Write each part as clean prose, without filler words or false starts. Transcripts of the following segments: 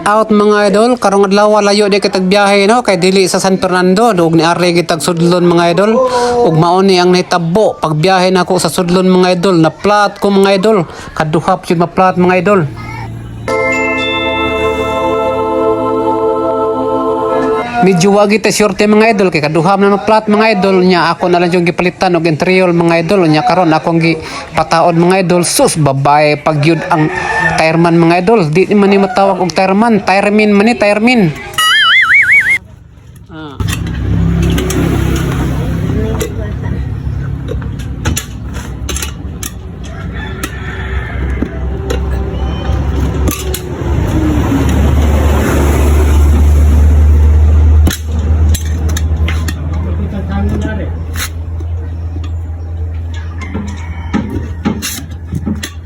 out mga idol, karong adlaw layo di kitag biyahe, no, kay dili sa San Fernando ug ni ari kitag Sudlon, mga idol. Ug mao ni ang nahitabo pagbiyahe nako sa Sudlon, mga idol, na plat ko, mga idol. Kaduha jud ma-plat, mga idol. Medyo wagi ta syurte, mga idol, kay kaduha man ma-plat, mga idol. Nya ako na lang yung gipalitan og interior, mga idol. Nya karon akong gipataod, mga idol, sus, babae pag yun ang tireman, mga idol. Di man ni matawag og tireman, tiremin man ni, tiremin. Ah.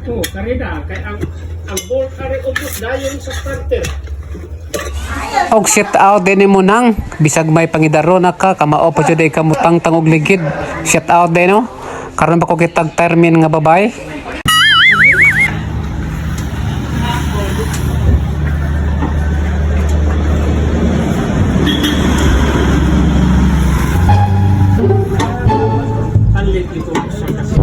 Oh, karina kay ang bolt ari ubos dayon sa starter. Og shout out din mo nang bisag may pangidaro na ka kamao pa jud ay kamutang tangog ligid. Shout out din, no. Karon pa ko kitag termin nga babae. Anlit ito sa kasi.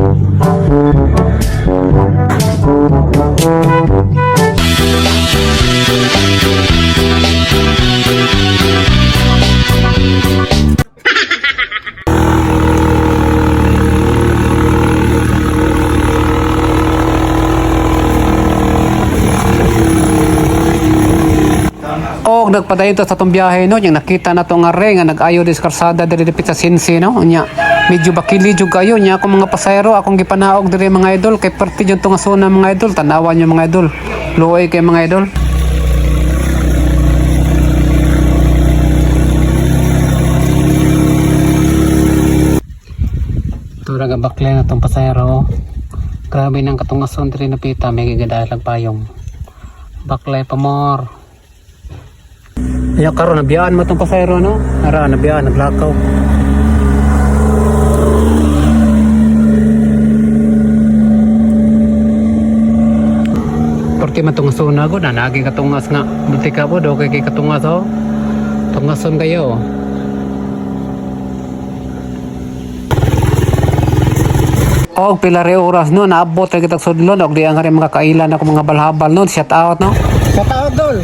Og nagpadayon to sa atong biyahe, no, yung nakita na to nga re nga nag-ayo dis karsada diri dapit sa Sinsi, no. Unya medyo bakili jud kayo nya akong mga pasahero, akong gipanaog diri, mga idol, kay perti jud to nga zona, mga idol. Tanawan nyo, mga idol, luoy kay mga idol. Tura ga bakle na tong pasahero. Grabe nang katungason diri napita, may gigadalag payong. Baklay pa more. Ayan karon nabiyaan mo tong pasahero, no? Ara nabiyaan, naglakaw. Porque man tong suna ko na nagi katungas nga munti ka po do kay kay katungas oh. Tungason kayo. Og pila re oras, no, naabot ra kitag sudlon og di ang rin mga kailan ako mga balhabal, no. Shout out, no. Shout out, dol.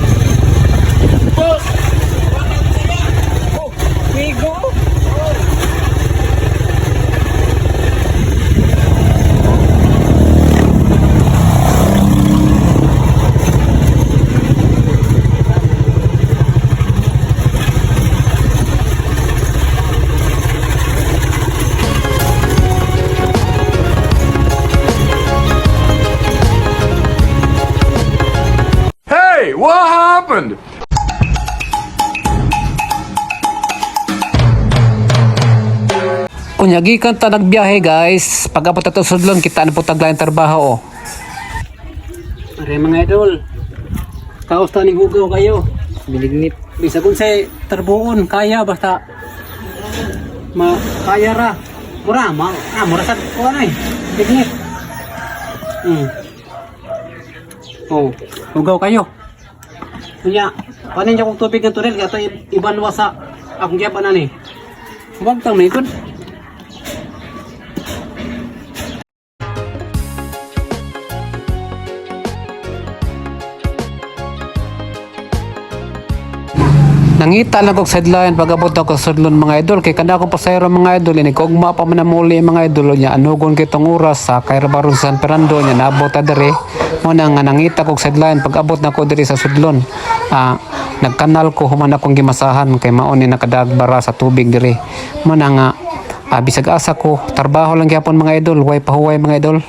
Migo. Hey, what happened? Unya gikan ta nagbiyahe, guys. Pag abot ato sudlon, kita na po taglaing trabaho oh. Are mga idol. Kaos ta ning hugaw kayo. Bilignit. Bisag unsay tarbuon kaya basta ma kaya ra. Mura ma ah, mura sa kuan ay. Bignit. Oh, hugaw kayo. Unya, panin niya kong tubig ng tunel kaya ibanwa sa akong giyaban ani. Huwag tang maikod. Nangita lang kog sideline pag abot ako sa sudlon, mga idol, kay kada akong pasayro, mga idol, ini kogma pa man muli, mga idol. Nya anugon kay tong oras sa kay baron sa San Fernando. Nya naabot ta diri mo na nga nangita kog sideline pag abot nako diri sa sudlon. Ah, nagkanal ko human akong gimasahan kay mao ni nakadagbara sa tubig diri mo na nga bisag asa ko trabaho lang gyapon, mga idol, way pahuway, mga idol.